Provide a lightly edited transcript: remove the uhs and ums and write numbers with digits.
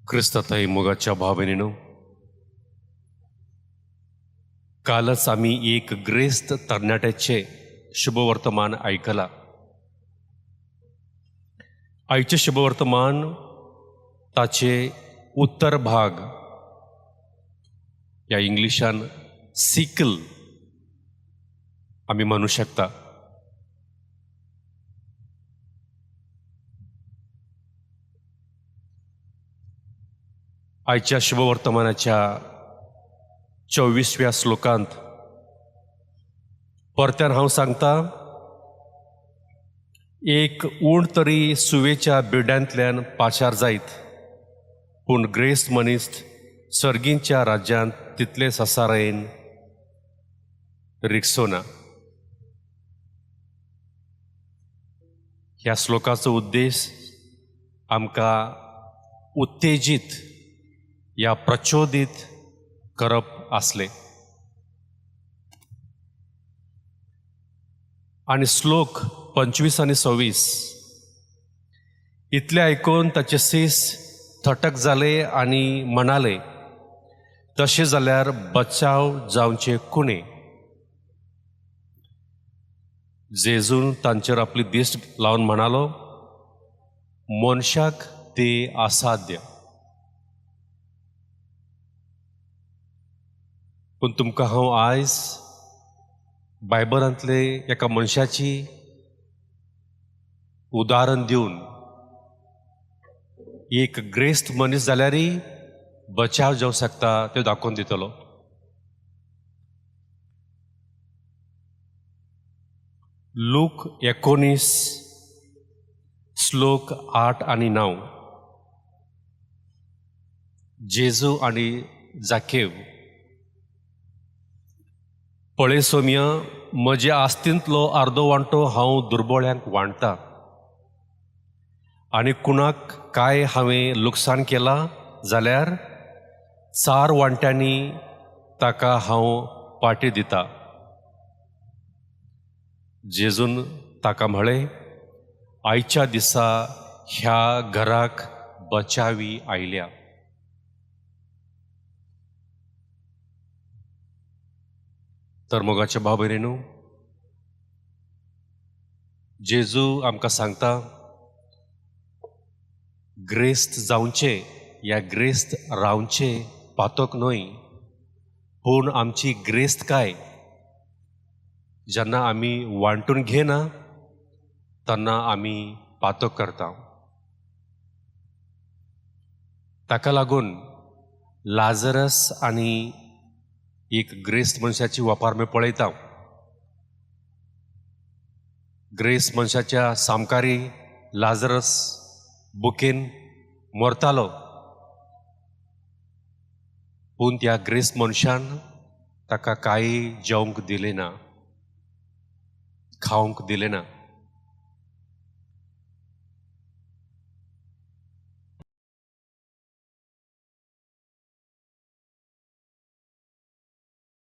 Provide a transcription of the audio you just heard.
क्रिस्ताताई मोगाच्या भाव-भयणीनो, कालच आमी एक ग्रेस्त तरणाट्याचे शुभवर्तमान आयकलां. आयचें शुभवर्तमान ताचे उत्तर भाग या इंग्लिशान सिकल आमी म्हणू शकता. आयच्या शुभवर्तमानाच्या 24व्या श्लोकांत, परत्यान हांव सांगता, एक ऊंट तरी सुवेच्या बिड्यांतल्यान पाशार जायत, पूण ग्रेस्त मनीस सर्गींच्या राज्यांत तितले ससारायेन रिगचो ना. ह्या श्लोकाचो उद्देश आमकां उत्तेजीत या प्रचोदीत करप आसले आनी श्लोक 25 आनी 26, इतले आयकून ताचे सीस थटक जाले आनी म्हणाले, तशें जाल्यार बचाव जावचे कोणे? जेजून तांचेर आपली दिश्ट लावन म्हणालो, मनशाक ते असाध्य, पूण तुमकां हांव आयज बायबलांतले एका मनशाची उदाहरण दिवन एक ग्रेस्त मनीस जाल्यारय बचाव जावं शकता तें दाखोवन दितलो. लूक 19, श्लोक 8 आनी 9. जेजू आनी जाकेव. पळय सोमया, म्हज्या आस्तींतलो अर्दो वांटो हांव दुर्बोळ्यांक वांटता आनी कुणाक काय हांवें लुकसाण केलां जाल्यार चार वांट्यांनी ताका हांव पाटी दिता. जेजून ताका म्हळें, आयच्या दिसा ह्या घराक बचावी आयल्या. तर मोगाच्या भाव भयणीनू, जेजू आमकां सांगता, ग्रेस्त जावचें या ग्रेस्त रावचें पातक न्हय, पूण आमची ग्रेस्तकाय जेन्ना आमी वांटून घेना तेन्ना आमी पातक करता. ताका लागून लाजरस आनी एक ग्रेस्त मनशाची वापर आमी पळयता. ग्रेस्त मनशाच्या सामकारी लाजरस बुकेन मरतालो, पूण त्या ग्रेस्त मनशान ताका कांय जेवंक दिलें ना, खावंक दिलें ना.